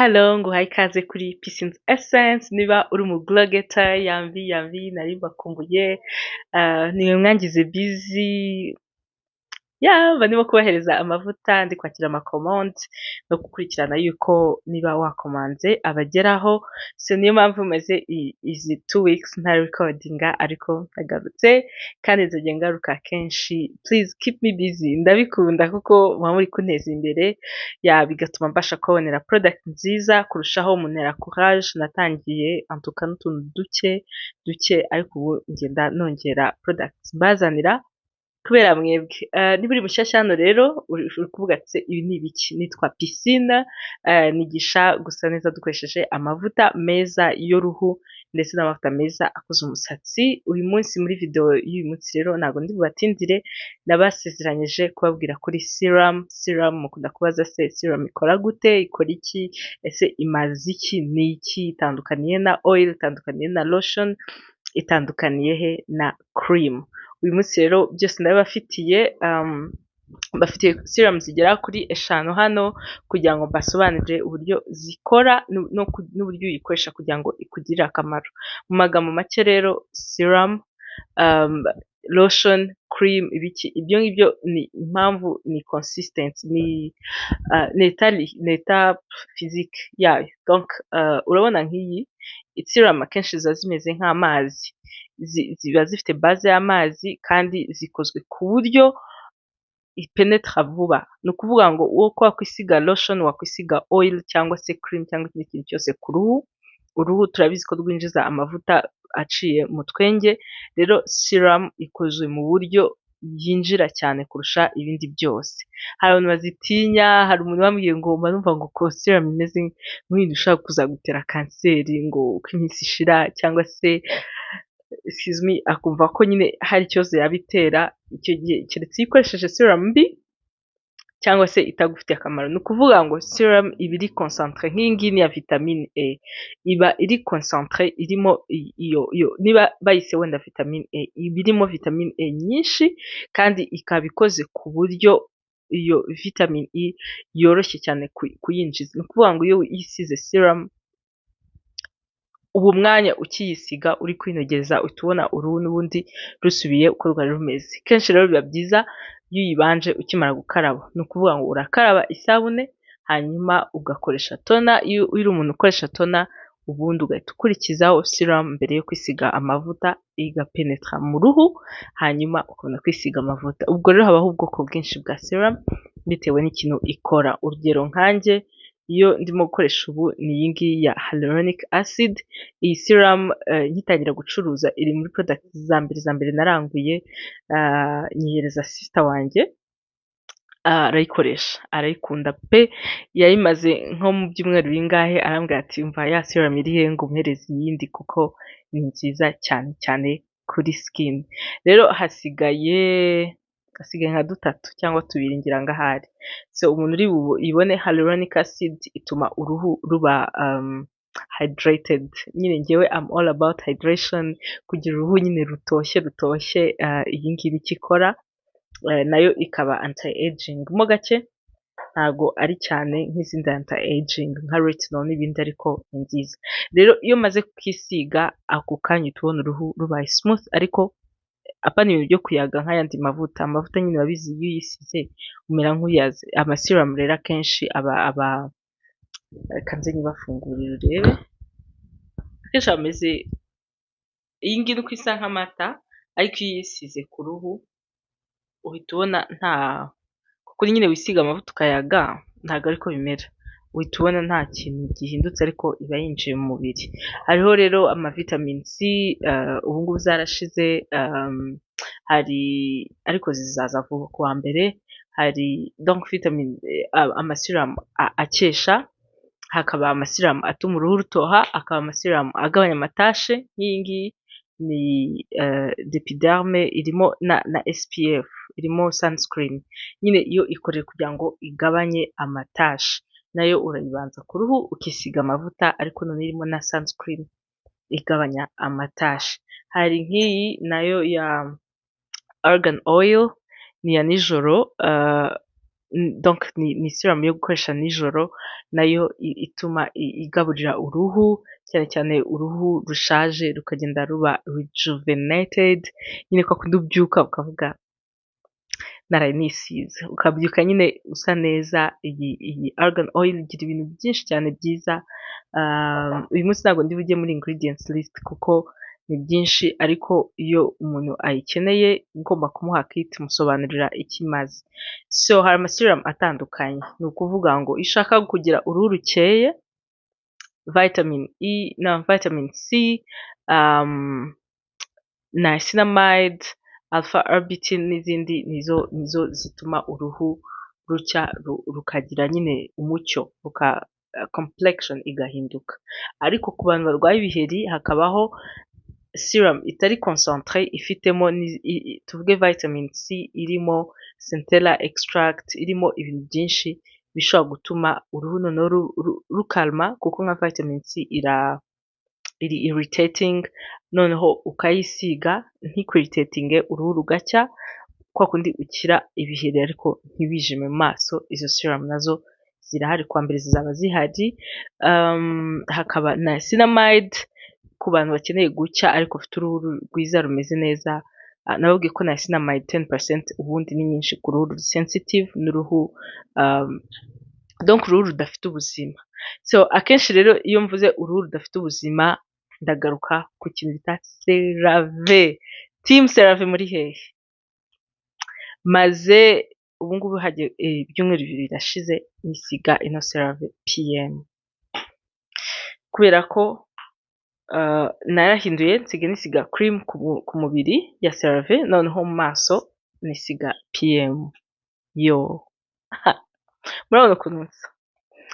Hello, nguhaye ikaze kuri Pisines Essence. Niba uri umu glow getter, yambi yambi, nari mbakumbuye, nimwe mwangize busy. Ya barimo kubahereza amavuta, ndi kwakira amakomande no gukurikirana yuko niba wakomanze abageraho. So niyo mpamvu maze izi 2 weeks nta recordinga, ariko ndagarutse kandi nzajya ngaruka kenshi. Please keep me busy, ndabikunda kuko muba muri kunteza imbere, ya bigatuma mbasha kubabonera product nziza kurushaho, muntera courage. Natangiye antuka n'utuntu duke duke, ariko ubu ngenda nongera products mbazanira kubera mwebwe. Niba uri mushyashya hano rero, uri kuvuga ati: "Ibi ni ibiki?" Nitwa Piscine, nigisha gusa neza dukoresheje amavuta meza y'uruhu ndetse n'amavuta meza akoze umusatsi. Uyu munsi, muri video y'uyu munsi rero, ntabwo ndi bubatindire. Nabasezeranyije kubabwira kuri serum. Serum mukunda kubaza: se serum ikora gute, ikora iki, ese imaze iki, ni iki, itandukaniye na oil, itandukaniye na lotion, itandukaniye he na cream? Uyu munsi rero byose ndabibafitiye. Mbafitiye serum zigera kuri eshanu hano kugira ngo mbasobanurire uburyo zikora n'uburyo uyikoresha kugira ngo ikugirire akamaro. Mu magambo make rero, serum, lotion, cream, ibiki, ibyo ngibyo ni impamvu ni consistency, ni état physique yayo. Donc urabona nk'iyi serum, akenshi ziba zimeze nk'amazi, ziba zifite base y'amazi kandi zikozwe ku buryo ipenetra vuba. Ni ukuvuga ngo uko wakwisiga lotion, wakwisiga oil cyangwa se cream cyangwa ikindi kintu cyose ku ruhu, uruhu turabizi ko rwinjiza amavuta aciye mu twenge. Rero serum ikozwe mu buryo yinjira cyane kurusha ibindi byose. Hari abantu bazitinya. Hari umuntu wambwiye ngo mba numva ngo ko serum imeze nk'ibintu bishobora kuzagutera kanseri, ngo uko iminsi ishira, cyangwa se, excuse me, akumva ko nyine hari ikibazo yaba itera icyo gihe, keretse iyo ukoresheje serum mbi cyangwa se itagufitiye akamaro. Ni ukuvuga ngo serum iba iri concentré. Nk'iyi ngiyi ni iya vitamine E, iba iri concentré, irimo iyo, niba bayise wenda vitamine E, iba irimo vitamine E nyinshi kandi ikaba ikoze ku buryo iyo vitamine E yoroshye cyane kuyinjiza. Ni ukuvuga ngo iyo wisize serum, uwo mwanya ukiyisiga, uri kwinogereza, uhita ubona uruhu n'ubundi rusubiye uko rwari rumeze. Kenshi rero biba byiza iyo uyibanje ukimara gukaraba. Ni ukuvuga ngo urakaraba isabune, hanyuma ugakoresha toner iyo uri umuntu ukoresha toner, ubundi ugahita ukurikizaho serum mbere yo kwisiga amavuta, igapenetra mu ruhu, hanyuma ukabona kwisiga amavuta. Ubwo rero habaho ubwoko bwinshi bwa serum bitewe n'ikintu ikora. Urugero nkanjye iyo ndimo gukoresha ubu ni iyi ngiyi ya hyaluronic acid. Iyi serum ngitangira gucuruza iri muri product za mbere za mbere naranguye, nyihereza sister wanjye, arayikoresha, arayikunda pe. Yayimaze nko mu byumweru bingahe, arambwira ati: "Umva, ya serum iri he ngo umuhereze iyindi?" Kuko ni nziza cyane cyane kuri skin. Rero hasigaye nka dutatu cyangwa tubiri ngira ngo ahari. So umuntu uri buyibone, hyaluronic acid ituma uruhu ruba hydrated nyine. Njyewe am all about hydration, kugira uruhu nyine rutoshye rutoshye. Iyi ngiyi nicyo ikora. Nayo ikaba anti aging mo gake, ntago ari cyane nk'izindi anti aging nka retinol n'ibindi, ariko ni nziza. Rero iyo umaze kukisiga, ako kanya uhita ubona uruhu rubaye smooth, ariko apana ibintu byo kuyaga nk'ayandi mavuta. Amavuta nyine urabizi, iyo uyisize umera nk'uyaze. Ama serum rero akenshi aba, reka nze nyibafungurire urebe, akenshi aba ameze, iyi ngiyi uko isa nk'amata, ariko iyo uyisize ku ruhu uhita ubona nta, kuko nyine wisiga amavuta ukayaga, ntabwo ariko bimera. Uhita ubona nta kintu gihindutse, ariko iba yinjiye mu mubiri. Hariho rero ama vitamin C, ubu ngubu zarashize, hari ariko zizaza vuba ku wa mbere. Hari donc vitamin, ama serum akesha, hakaba ama serum atuma uruhu rutoha, hakaba ama serum agabanya ama taches. Nk'iyi ngiyi ni Depiderme, irimo na SPF, irimo sunscreen nyine. Iyo ikoreye kugira ngo igabanye ama taches, nayo urayibanza ku ruhu ukisiga amavuta, ariko noneho irimo na sunscreen igabanya ama taches. Hari nk'iyi nayo ya argan oil, ni iya nijoro. Donc ni serum yo gukoresha nijoro, nayo ituma igaburira uruhu, cyane cyane uruhu rushaje rukagenda ruba rejuvenated nyine, kwa kundi ubyuka ukavuga naraye nisize, ukabyuka nyine usa neza. Iyi argan oil igira ibintu byinshi cyane byiza. Uyu munsi ntabwo ndi bujye muri ingredients list kuko ni byinshi, ariko iyo umuntu ayikeneye ugomba kumuha kit, musobanurira icyo imaze. So hari ama serum atandukanye, ni ukuvuga ngo iyo ushaka kugira uruhu rukeye, vitamin E na vitamin C, niacinamide, alpha arbutin n'izindi, nizo zituma uruhu rucya, rukagira nyine umucyo, ruka complexion igahinduka. Ariko ku bantu barwaye ibiheri hakabaho serum itari concentré, ifitemo, tuvuge, vitamin C, irimo centella extract, irimo ibintu byinshi bishobora gutuma uruhu noneho rukalma, kuko nka vitamin C iri irritating, noneho ukayisiga ntikwirritatinge, uruhu rugacya, kwa kundi ukira ibiheri ariko ntibijime mu maso. Izo serum nazo zirahari, kuwa mbere zizaba zihari. Hakaba niacinamide ku bantu bakeneye gucya ariko bafite uruhu rwiza rumeze neza. Nababwiye ko niacinamide 10% ubundi ni nyinshi ku ruhu sensitive n'uruhu, donc uruhu rudafite ubuzima. So akenshi rero iyo mvuze uruhu rudafite ubuzima, ndagaruka ku kintu bita CeraVe. Team CeraVe muri hehe? Maze ubu ngubu hagiye ibyumweru 2 birashize nisiga ino CeraVe PM, kubera ko narahinduye, nsigaye nisiga cream ku mubiri ya CeraVe, noneho mu maso nisiga PM. Yo, murabona ukuntu nsa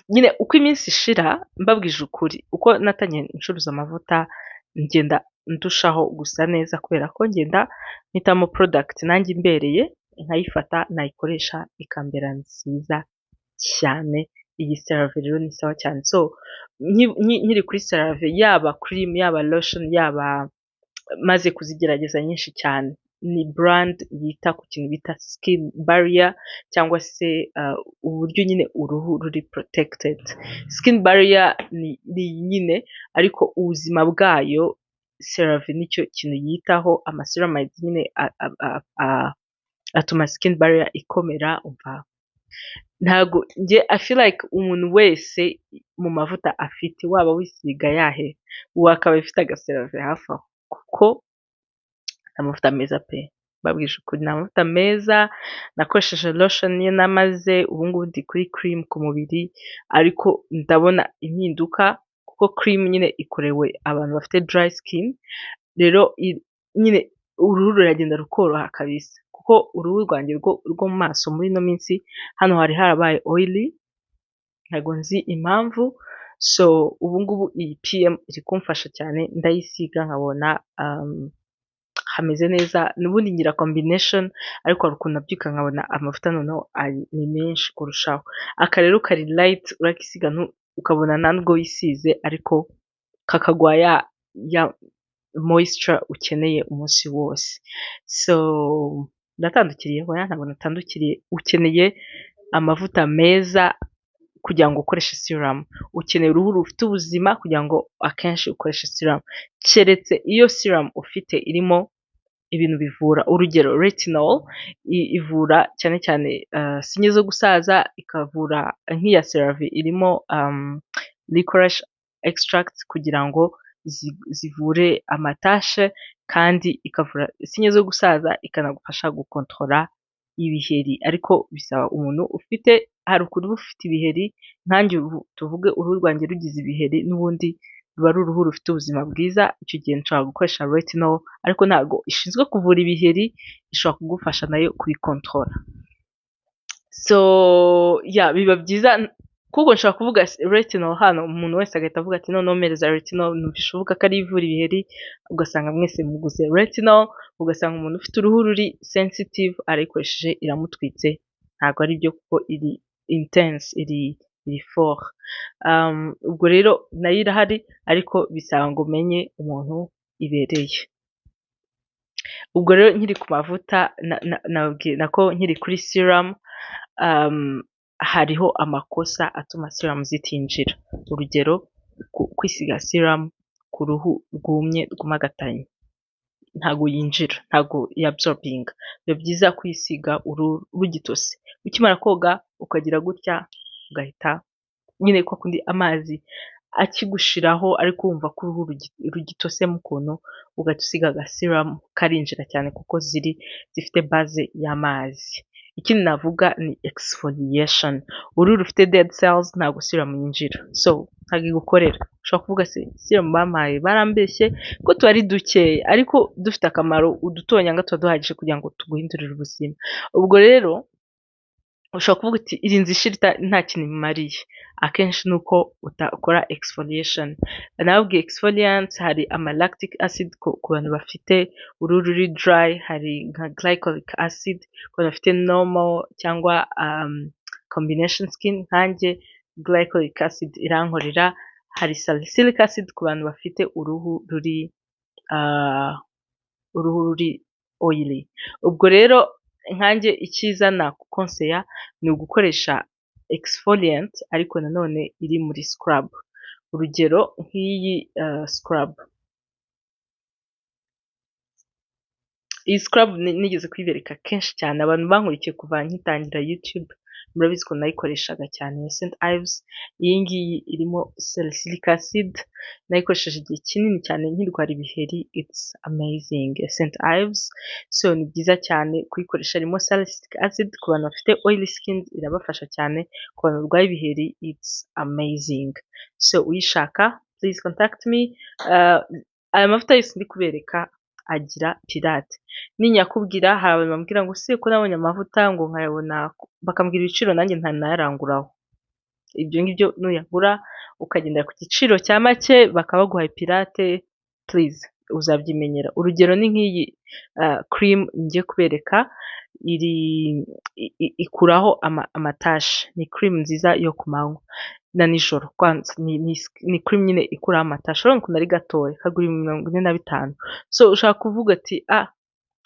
nyine uko iminsi ishira. Mbabwije ukuri, uko natangiye ncuruza amavuta ngenda ndushaho gusa neza, kubera ko ngenda mpitamo product nanjye imbereye, nkayifata, nayikoresha ikambera nziza cyane. Iyi CeraVe rero ni sawa cyane. So nkiri kuri CeraVe, yaba cream, yaba lotion, yaba, maze kuzigerageza nyinshi cyane, ni brand yita ku kintu bita skin barrier, cyangwa se uburyo nyine uruhu ruri protected. Skin barrier ni nyine, ariko ubuzima bwayo CeraVe nicyo kintu yitaho. Ama ceramides nyine atuma skin barrier ikomera. Umva, ntago njye I feel like umuntu wese mu mavuta afite, waba wisiga yahe, wakabaye ufite aga CeraVe hafi aho, kuko amavuta meza pe. Mbabwije ukuri, ni amavuta meza. Nakoresheje lotion niyo namaze, ubu ngubu ndi kuri cream ku mubiri, ariko ndabona impinduka, kuko cream nyine ikorewe abantu bafite dry skin. Rero nyine uruhu ruragenda rukoroha kabisa, kuko uruhu rwanjye rwo mu maso muri ino minsi hano hari harabaye oily, ntabwo nzi impamvu. So ubu ngubu iyi PM iri kumfasha cyane, ndayisiga nkabona hameze neza. N'ubundi ngira combination, ariko hari ukuntu nabyuka nkabona amavuta noneho ni menshi kurushaho. Aka rero kari light, urakisiga ukabona nta nubwo wisize, ariko kakaguha ya moisture ukeneye umunsi wose. So ndatandukiriye? Oya, ntabwo natandukiriye. Ukeneye amavuta meza kugira ngo ukoreshe serum, ukeneye uruhu rufite ubuzima kugira ngo akenshi ukoreshe serum, keretse iyo serum ufite irimo ibintu bivura. Urugero, retinol ivura cyane cyane signe zo gusaza, ikavura. Nk'iya CeraVe irimo licorice extract kugira ngo zivure ama taches, kandi ikavura signe zo gusaza, ikanagufasha gukontorora ibiheri. Ariko bisaba umuntu ufite, hari ukuntu uba ufite ibiheri, nkanjye ubu tuvuge uruhu rwanjye rugize ibiheri, n'ubundi ruba ari uruhu rufite ubuzima bwiza, icyo gihe nshobora gukoresha retinol, ariko ntabwo ishinzwe kuvura ibiheri, ishobora kugufasha nayo kubikontorora. So yeah, biba byiza, kuko nshobora kuvuga retinol hano, umuntu wese agahita avuga ati noneho mpereza retinol, numvise uvuga ko ari ivura ibiheri, ugasanga mwese muguze retinol, ugasanga umuntu ufite uruhu ruri sensitive arayikoresheje iramutwitse. Ntabwo ari byo, kuko iri intense, iri fort. Ubwo rero nayo irahari, ariko bisaba ngo umenye umuntu ibereye. Ubwo rero nkiri ku mavuta, nako nkiri kuri serum. Hariho amakosa atuma serum zitinjira. Urugero, kwisiga serum ku ruhu rwumye rwumagatanye, ntago yinjira, ntago yabsorbinga. Biba byiza kuyisiga uruhu rugitose, ukimara koga ukagira gutya ugahita nyine kwa kundi amazi akigushiraho ariko wumva ko uruhu rugitosemo ukuntu, ugahita usiga aga serum, karinjira cyane kuko ziri zifite base y'amazi. Ikindi navuga ni exfoliation. Uruhu rufite dead cells ntabwo serum yinjira, so ntabwo igukorera. Ushobora kuvuga: "Se serum bampaye barambeshye ko tuba ari dukeya?" Ariko dufite akamaro, udutonyanga tuba duhagije kugira ngo tuguhindurire ubuzima. Ubwo rero ushobora kuvuga uti: "Irinze ishira nta kintu imariye." Akenshi ni uko utakora exfoliation. Nababwiye exfoliant, hari ama lactic acid ku bantu bafite uruhu ruri dry, hari nka glycolic acid ku bantu bafite normal cyangwa combination skin. Nkanjye glycolic acid irankorera. Hari salicylic acid ku bantu bafite uruhu ruri oily. Ubwo rero nkanjye icyiza nakukonseya ni ugukoresha exfoliant, ariko nanone iri muri scrub. Urugero nk'iyi scrub. Iyi scrub nigeze kuyibereka kenshi cyane. Abantu bankurikiye kuva ngitangira YouTube murabizi ko nayikoreshaga cyane, ya St Ives. Iyi ngiyi irimo salicylic acid, nayikoresheje igihe kinini cyane nkirwara ibiheri. It's amazing, ya St Ives. So ni byiza cyane kuyikoresha. Harimo salicylic acid, ku bantu bafite oily skin irabafasha cyane, ku bantu barwaye ibiheri it's amazing. So uyishaka, please contact me. Aya mavuta yose ndi kubereka agira pirate. Ninyakubwira, hari abantu bambwira ngo: "Se ko nabonye amavuta ngo nkayabona," bakambwira ibiciro, nanjye ntanayaranguraho. Ibyo ngibyo nuyagura ukagendera ku giciro cya make bakaba baguhaye pirate, please uzabyimenyera. Urugero ni nk'iyi cream ngiye kubereka, iri ikuraho amatache. Ni cream nziza yo ku manywa na nijoro. Ni cream nyine ikuraho amatache. Urabona ukuntu ari gatoya, kagura 45. So ushobora kuvuga ati: "Ah,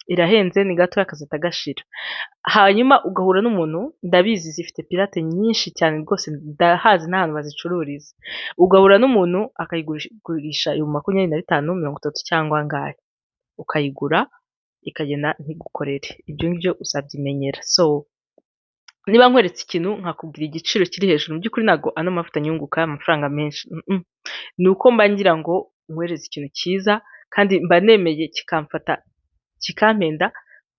irahenze, ni gatoya kazahita gashira." Hanyuma ugahura n'umuntu, ndabizi zifite pirate nyinshi cyane rwose, ndahazi n'ahantu bazicururiza, ugahura n'umuntu akayigurisha 25,000, 30 cyangwa angahe, ukayigura ikagenda ntigukorere. Ibyo ngibyo uzabyimenyera. So niba nkweretse ikintu nkakubwira igiciro kiri hejuru, mu by'ukuri ntabwo ano mavuta nyunguka amafaranga menshi, ni uko mba ngira ngo nkuhereze ikintu cyiza, kandi mba nemeye kikamfata kikampenda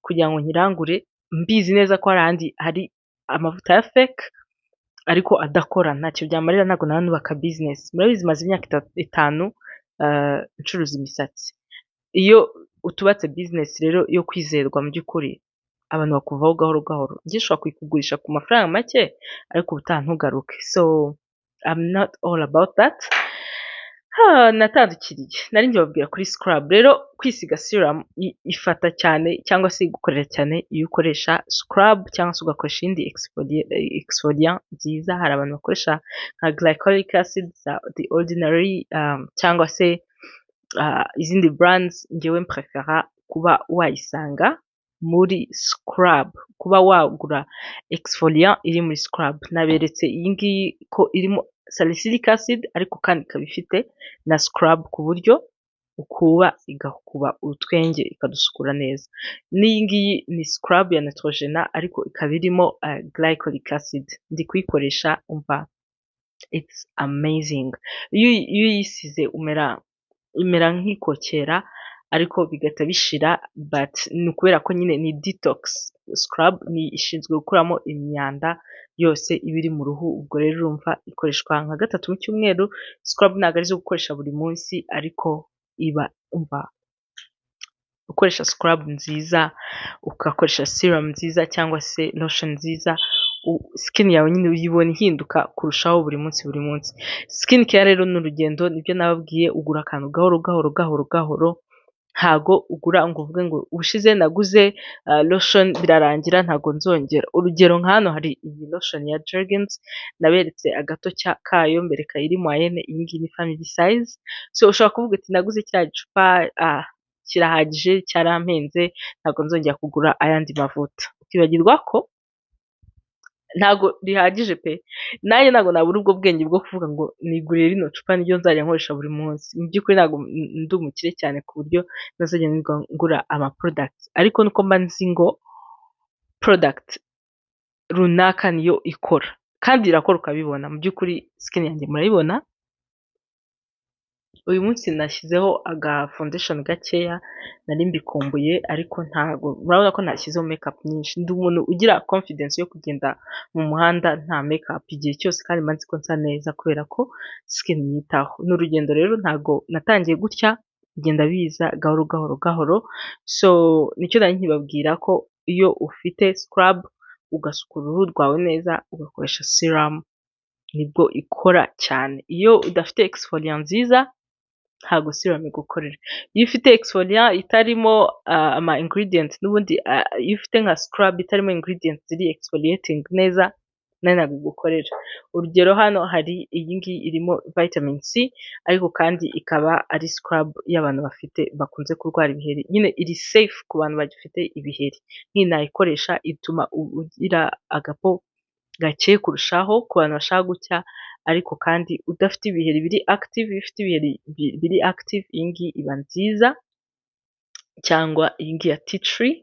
kugira ngo nkirangure, mbizi neza ko hari ahandi hari amavuta ya fake ariko adakora. Ntacyo byamarira, ntabwo naba nubaka business. Murabizi maze imyaka 5 ncuruza imisatsi. Iyo utubatse business rero yo kwizerwa, mu by'ukuri abantu bakuvaho gahoro gahoro. Njye nshobora kuyikugurisha ku mafaranga make, ariko ubutaha ntugaruke. So I'm not all about that. Natandukiriye, nari babwira kuri scrub. Rero kwisiga serum ifata cyane cyangwa se igukorera cyane iyo ukoresha scrub cyangwa se ugakoresha iyindi exfoliant nziza. Hari abantu bakoresha nka glycolic acid za The Ordinary cyangwa se izindi brands. Njyewe mprefera kuba wayisanga muri scrub, kuba wagura exfoliant iri muri scrub. Naberetse iyi ngiyi ko irimo salicylic acid, ariko kandi ikaba ifite na scrub, ku buryo ukuba igakuba utwenge ikadusukura neza. N'iyi ngiyi ni scrub ya Neutrogena, ariko ikaba irimo glycolic acid. Ndi kuyikoresha, umva, it's amazing. Iyo uyisize umera nk'ikokera, ariko bigahita bishira, but ni ukubera ko nyine ni detox scrub, ni ishinzwe gukuramo imyanda yose iba iri mu ruhu. Ubwo rero urumva ikoreshwa nka gatatu mu cyumweru. Scrub ntabwo ari izo gukoresha buri munsi, ariko iba, umva, ukoresha scrub nziza, ugakoresha serum nziza cyangwa se lotion nziza, skin yawe nyine uyibona ihinduka kurushaho buri munsi buri munsi. Skin care rero ni urugendo, nibyo nababwiye. Ugura akantu gahoro gahoro gahoro gahoro, ntago ugura ngo uvuge ngo: "Ubushize naguze lotion birarangira, ntago nzongera." Urugero nka hano hari iyi lotion ya Jergens, naberetse agato kayo, mbereka iri moyenne, iyi ngiyi ni family size. So ushobora kuvuga uti: "Naguze kiriya gicupa kirahagije, cyarampenze, ntabwo nzongera kugura ayandi mavuta." Ukibagirwa ko Ntago rihagije pe, nanjye ntabwo nabura ubwo bwenge bwo kuvuga ngo niguriye rino cupa niryo nzajya nkoresha buri munsi. Mu by'ukuri ntabwo ndi umukire cyane ku buryo nazajya ngura ama products, ariko nuko mba nzi ngo product runaka niyo ikora kandi irakora ukabibona. Mu by'ukuri skin yanjye murayibona. Uyu munsi nashyizeho aga foundation gakeya, nari mbikumbuye, ariko ntago murabona ko ntashyizeho makeup nyinshi. Ndi umuntu ugira confidence yo kugenda mu muhanda nta makeup igihe cyose, kandi mba nzi ko nsa neza kubera ko skin nyitaho. Ni urugendo rero, ntago natangiye gutya, bigenda biza gahoro gahoro gahoro. So nicyo nari nkibabwira, ko iyo ufite scrub, ugasukura uruhu rwawe neza, ugakoresha serum, nibwo ikora cyane. Iyo udafite exfoliant nziza, ntabwo serum igukorera. Iyo ufite exfoliant itarimo ama ingredients n'ubundi, iyo ufite nka scrub itarimo ingredients ziri exfoliating neza, nayo ntabwo igukorera. Urugero, hano hari iyi ngiyi irimo vitamin C, ariko kandi ikaba ari scrub y'abantu bafite, bakunze kurwara ibiheri. Nyine iri safe ku bantu bagifite ibiheri. Nk'iyi nayikoresha, ituma ugira aga peau gakeye kurushaho ku bantu bashaka gucya, ariko kandi udafite ibiheri biri active. Iyo ufite ibiheri biri active, iyi ngiyi iba nziza, cyangwa iyi ngiyi ya tea tree.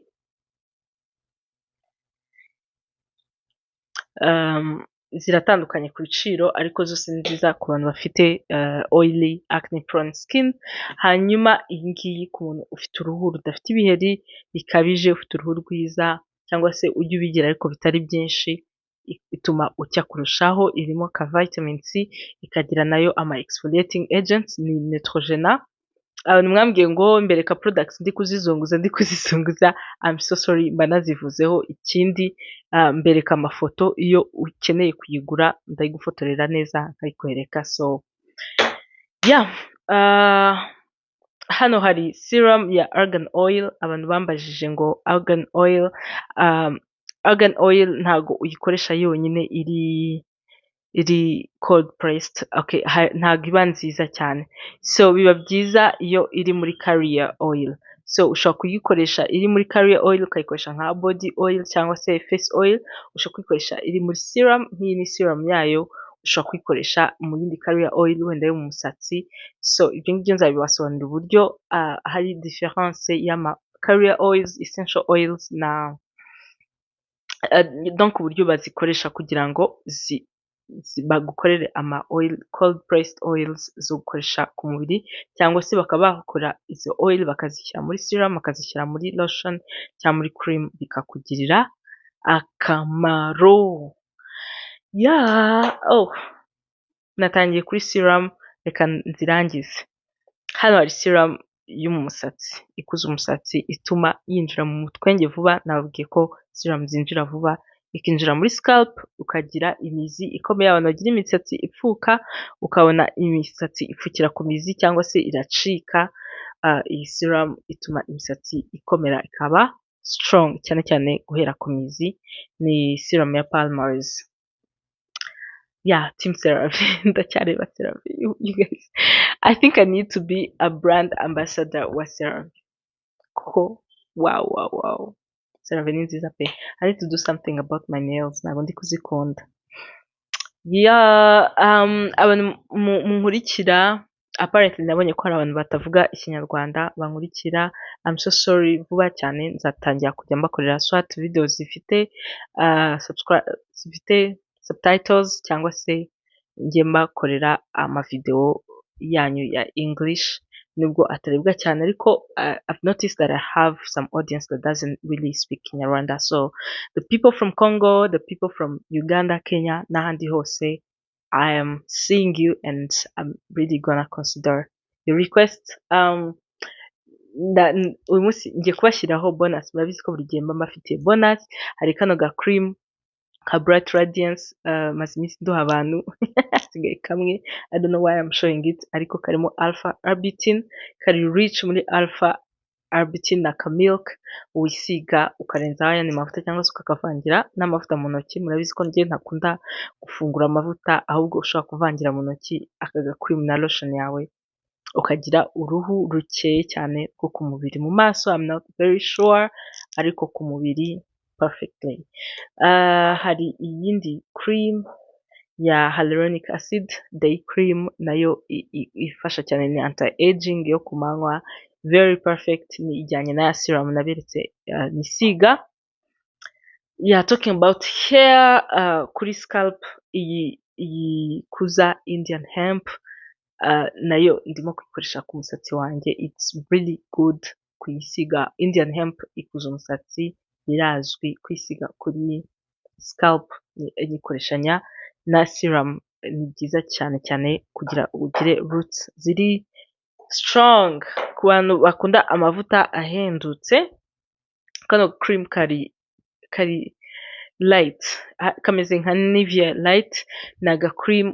Ziratandukanye ku biciro, ariko zose ni nziza ku bantu bafite oily, acne prone skin. Hanyuma iyi ngiyi ku muntu ufite uruhu rudafite ibiheri bikabije, ufite uruhu rwiza, cyangwa se ujya ubigira ariko bitari byinshi, ituma ucya kurushaho. Irimo ka vitamin C, ikagira nayo ama exfoliating agents, ni Neutrogena. Abantu mwambwiye ngo mbereka products ndi kuzizunguza, ndi kuzizunguza, I'm so sorry, mba nazivuzeho. Ikindi, mbereka amafoto. Iyo ukeneye kuyigura, ndayigufotorera neza nkayikwereka. So yeah, hano hari serum ya argan oil. Abantu bambajije ngo argan oil, argan oil ntago uyikoresha yonyine iri cold pressed, okay, ntago iba nziza cyane. So biba byiza iyo iri muri carrier oil. So ushobora kuyikoresha iri muri carrier oil, ukayikoresha nka body oil cyangwa se face oil. Ushobora kuyikoresha iri muri serum, nk'iyi ni serum yayo. Ushobora kuyikoresha mu yindi carrier oil, wenda yo mu musatsi. So ibyo ngibyo nzabibasobanurira, uburyo hari difference y'ama carrier oils, essential oils, na donc uburyo bazikoresha kugira ngo bagukorere ama oil, cold pressed oils zo gukoresha ku mubiri, cyangwa se bakaba bakora izo oil bakazishyira muri serum, bakazishyira muri lotion cyangwa muri cream, bikakugirira akamaro. Yeah, oh, natangiye kuri serum, reka nzirangize. Hano hari serum yo mu musatsi, ikuza umusatsi, ituma yinjira mu mutwenge vuba. Nababwiye ko serum zinjira vuba, ikinjira muri scalp, ukagira imizi ikomeye. Abantu bagira imisatsi ipfuka, ukabona imisatsi ipfukira ku mizi cyangwa se iracika, iyi serum ituma imisatsi ikomera, ikaba strong, cyane cyane guhera ku mizi. Ni serum ya Palmer's. Yeah, team CeraVe, ndacyareba CeraVe. You guys, I think I need to be a brand ambassador wa CeraVe, kuko wow, CeraVe ni nziza pe. I need to do something about my nails, ntabwo ndi kuzikunda. Yeah, abantu munkurikira, apparently nabonye ko hari abantu batavuga Ikinyarwanda bankurikira, I'm so sorry. Vuba cyane nzatangira kujya mbakorera swat video zifite zifite subtitles, cyangwa se njye mbakorera amavideo yanyu ya English, nubwo atarebwa cyane, ariko I've noticed that I have some audience that doesn't really speak Kinyarwanda. So the people from Congo, the people from Uganda, Kenya n'ahandi hose, I am seeing you and I'm really gonna consider your request. Uyu munsi ngiye kubashyiraho bonus. Murabizi ko buri gihe mba mbafitiye bonus. Hari kano ga cream ka Bright Radiance, maze iminsi nduha abantu, hasigaye kamwe. I don't know why I'm showing it, ariko karimo alpha arbutin, kari rich muri alpha arbutin na ka milk wisiga ukarenzaho ayandi mavuta, cyangwa se ukakavangira n'amavuta mu ntoki. Murabizi ko njye ntakunda gufungura amavuta, ahubwo ushobora kuvangira mu ntoki aka ga cream na lotion yawe, ukagira uruhu rukeye cyane rwo ku mubiri. Mu maso I'm not very sure, ariko ku mubiri perfectly. Hari iyindi cream ya hyaluronic acid day cream, nayo ifasha cyane, ni anti aging yo ku manywa, very perfect, ni ijyanye na ya serum naberetse nisiga. Yeah, talking about hair, kuri scalp iyi Kuza Indian Hemp nayo ndimo kuyikoresha ku musatsi wanjye, it's really good kuyisiga. Indian Hemp ikuza umusatsi birazwi, kwisiga kuri scalp nyikoreshanya na serum ni byiza cyane cyane kugira ugire roots ziri strong. Ku bantu bakunda amavuta ahendutse, kano cream kari light, kameze nka Nivea light, ni aga cream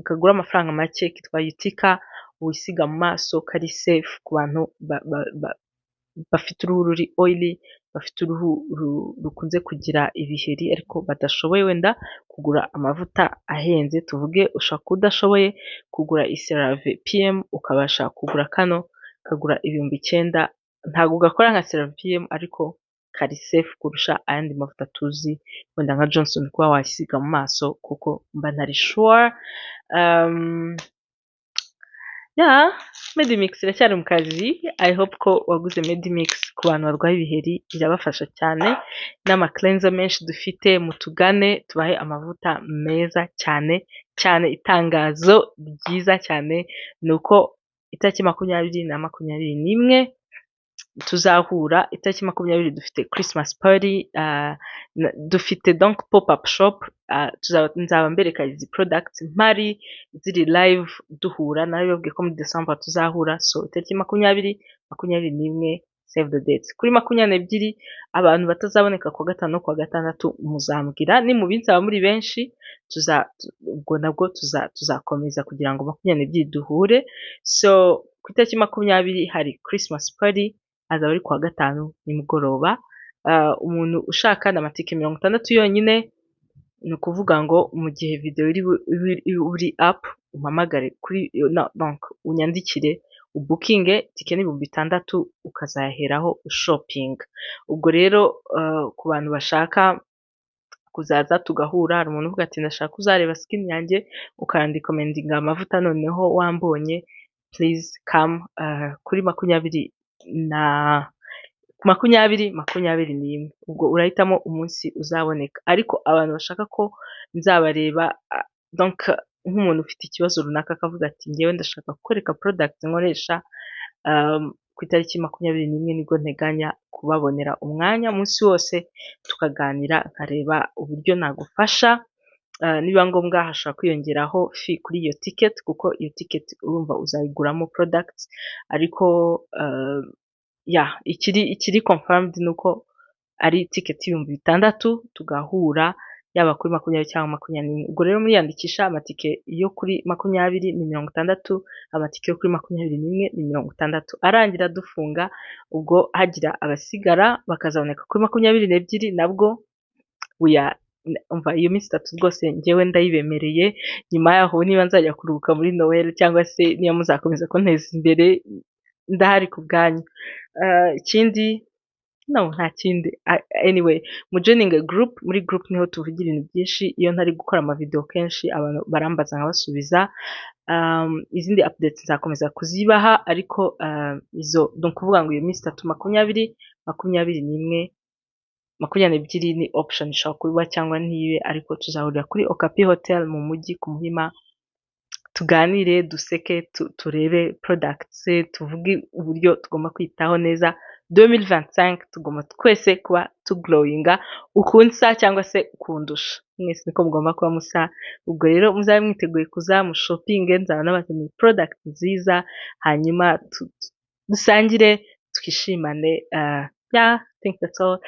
kagura amafaranga make kitwa Yutika, wisiga mu maso, kari safe ku bantu bafite uruhu ruri oily, bafite uruhu rukunze kugira ibiheri ariko badashoboye wenda kugura amavuta ahenze. Tuvuge ushobora kuba udashoboye kugura CeraVe PM, ukabasha kugura kano kagura 9000, ntabwo gakora nka CeraVe PM ariko kari safe kurusha ayandi mavuta tuzi wenda nka Johnson kuba wasiga mu maso, kuko mba ntari sure. Yeah, Medimix iracyari mu kazi. I hope ko waguze Medimix. Ku bantu barwaye ibiheri irabafasha cyane, n'ama cleanser menshi dufite, mutugane tubahe amavuta meza cyane cyane. Itangazo ryiza cyane ni uko itariki 20 na 21 tuzahura. Itariki 20 dufite Christmas party, dufite donc pop up shop, nzaba mbereka izi products mpari ziri live duhura. Narabibabwiye ko muri December tuzahura, so itariki 20, 21, save the dates. Kuri 22, abantu batazaboneka kuwa gatanu no kuwa gatandatu muzambwira, nimubinsaba muri benshi ubwo nabwo tuzakomeza kugira ngo 22 duhure. So ku itariki 20 hari Christmas party, azaba ari kuwa gatanu nimugoroba. Umuntu ushaka, ni amatike 60 yonyine. Ni ukuvuga ngo mu gihe video iri up, umpamagare kuri, donc unyandikire ubookinge tike, ni 6000, ukazayaheraho ushoppinga. Ubwo rero ku bantu bashaka kuzaza tugahura, hari umuntu uvuga ati: "Ndashaka uzareba skin yanjye, ukanrecommendinga amavuta noneho wambonye", please come kuri 20 na 20, 21, ubwo urahitamo umunsi uzaboneka. Ariko abantu bashaka ko nzabareba, donc nk'umuntu ufite ikibazo runaka akavuga ati: "Njyewe ndashaka kukwereka product nkoresha", ku itariki 21 nibwo nteganya kubabonera umwanya umunsi wose, tukaganira, nkareba uburyo nagufasha. Nibiba ngombwa hashobora kwiyongeraho fee kuri iyo ticket, kuko iyo ticket urumva uzayiguramo product. Ariko yeah, ikiri confirmed ni uko ari ticket y'6000, tugahura yaba kuri 20 cyangwa 21. Ubwo rero muriyandikisha, amatike yo kuri 20 ni 60, amatike yo kuri 21 ni 60, arangira dufunga, ubwo hagira abasigara bakazaboneka kuri 22 nabwo. Umva, iyo minsi 3 rwose njyewe ndayibemereye. Nyuma yaho niba nzajya kuruhuka muri Noel cyangwa se niba muzakomeza kunteza imbere, ndahari ku bwanyu. Ikindi, no, nta kindi. Anyway, mujoininge group, muri group niho tuvugira ibintu byinshi. Iyo ntari gukora amavideo kenshi abantu barambaza nkabasubiza. Izindi updates nzakomeza kuzibaha, ariko izo ni ukuvuga ngo iyo minsi itatu, 20, 21, 22, ni option, ishobora kuba cyangwa ntibe, ariko tuzahurira kuri Okapi Hotel mu mujyi ku Muhima, tuganire, duseke, turebe products, tuvuge uburyo tugomba kwitaho neza. 2025 tugomba twese kuba tuglowinga ukunsa cyangwa se kundusha, mwese niko mugomba kuba musa. Ubwo rero muzabe mwiteguye kuza mushoppinge, nzaba nabazaniye product nziza, hanyuma dusangire, twishimane. Yeah, I think that's all.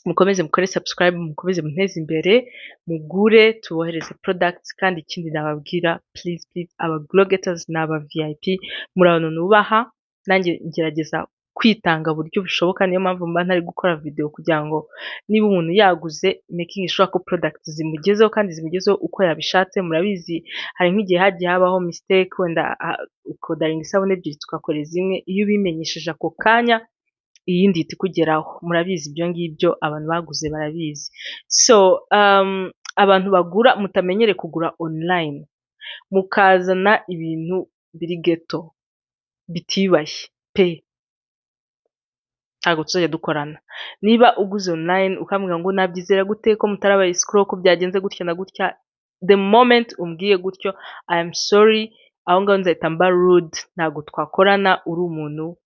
Mukomeze mukore subscribe, mukomeze munteze imbere, mugure, tubohereze products. Kandi ikindi nababwira, please please, aba glow getters n'aba VIP, muri abantu nubaha, nanjye ngerageza kwitanga buryo bushoboka, niyo mpamvu mba ntari gukora video, kugira ngo niba umuntu yaguze, making sure ko product zimugezeho kandi zimugezeho uko yabishatse. Murabizi, hari nk'igihe hagiye habaho mistake, wenda ukaorderinga isabune ebyiri tugakoreza imwe. Iyo ubimenyesheje ako kanya Iyindi ihita ikugeraho. Murabizi ibyo ngibyo, abantu baguze barabizi. So abantu bagura mutamenyereye kugura online, mukazana ibintu biri ghetto bitiyubashye pe, ntabwo tuzajya dukorana. Niba uguze online ukambwira ngo nabyizera gute ko mutari aba escroc, ko byagenze gutya na gutya, the moment umbwiye gutyo, I am sorry, aho ngaho nzahita mba rude. Ntabwo twakorana uri umuntu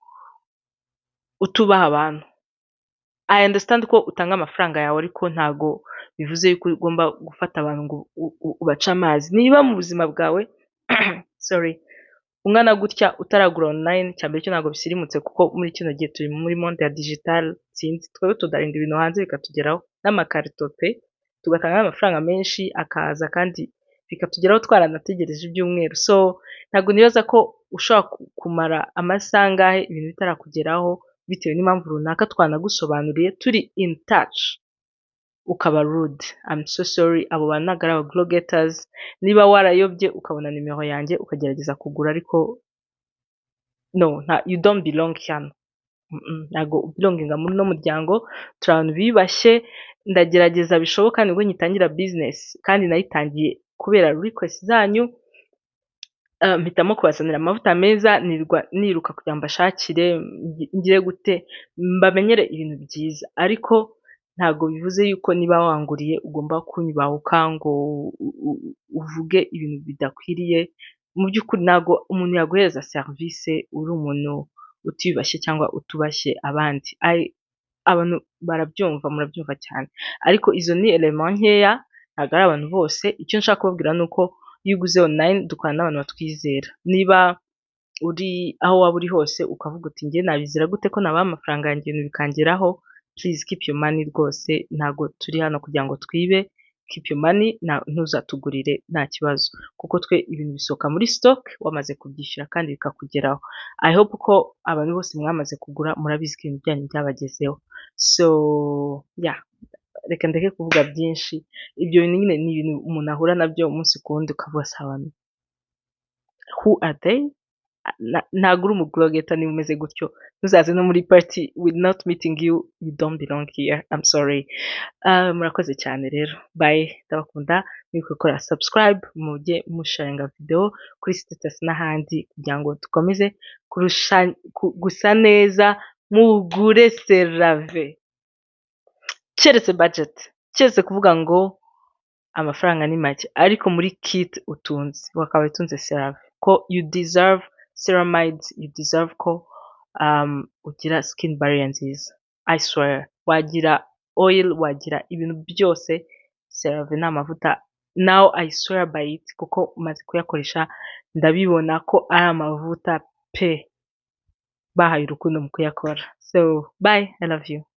utubaha abantu. I understand ko utanga amafaranga yawe, ariko ntabwo bivuze yuko ugomba gufata abantu ngo ubace amazi. Niba mu buzima bwawe, sorry, ungana gutya utaragura online, cya mbere cyo ntabwo bisirimutse, kuko muri kino gihe turi muri monde ya digital. Sinzi, twebwe tudarinda ibintu hanze bikatugeraho n'amakarito pe, tugatanga n'amafaranga menshi akaza kandi bikatugeraho twaranategereje ibyumweru. So ntabwo nibaza ko ushobora kumara amasaha angahe ibintu bitarakugeraho bitewe n'impamvu runaka twanagusobanuriye, turi in touch, ukaba rude. I'm so sorry, abo bantu ntabwo ari aba glow getters. Niba warayobye ukabona nimero yanjye ukagerageza kugura, ariko no, you don't belong hano. Ntabwo ubelonginga muri uno muryango. Turi abantu biyubashye. Ndagerageza bishoboka, nibwo ngitangira business kandi nayitangiye kubera request zanyu, mpitamo kubazanira amavuta meza, nirirwa niruka kugira ngo mbashakire, ngire gute, mbamenyere ibintu byiza. Ariko ntabwo bivuze yuko niba wanguriye ugomba kunyubahuka ngo uvuge ibintu bidakwiriye. Mu by'ukuri ntabwo umuntu yaguhereza serivisi uri umuntu utiyubashye cyangwa utubashye abandi. Abantu barabyumva, murabyumva cyane. Ariko izo ni element nkeya, ntabwo ari abantu bose. Icyo nshaka kubabwira ni uko iyo uguze online dukorana n'abantu batwizera. Niba uri aho waba uri hose ukavuga uti njye nabizera gute ko nabaha amafaranga yanjye ibintu bikangeraho, please keep your money rwose. Ntabwo turi hano kugira ngo twibe. Keep your money, ntuzatugurire, nta kibazo, kuko twe ibintu bisohoka muri stock wamaze kubyishyura kandi bikakugeraho. I hope ko abantu bose mwamaze kugura murabizi ko ibintu byanyu byabagezeho. So yeah, reka ndeke kuvuga byinshi. Ibyo bintu nyine ni ibintu umuntu ahura nabyo umunsi ku wundi, ukavuga se abantu, who are they? Ntabwo uri umu glow getter niba umeze gutyo. Ntuzaze no muri party, we not meeting you, you don't belong here, I'm sorry. Murakoze cyane rero, bye, ndabakunda. Mwibuke gukora subscribe, mujye musharinga video kuri status n'ahandi kugira ngo dukomeze kurusha gusa neza. Mugure CeraVe, keretse budget, keretse kuvuga ngo amafaranga ni make, ariko muri kit utunze wakabaye utunze CeraVe, ko you deserve ceramides, you deserve ko ugira skin barrier nziza. I swear, wagira oil, wagira ibintu byose, CeraVe ni amavuta. Now I swear by it, kuko maze kuyakoresha ndabibona ko ari amavuta pe bahaye urukundo mu kuyakora. So bye, I love you.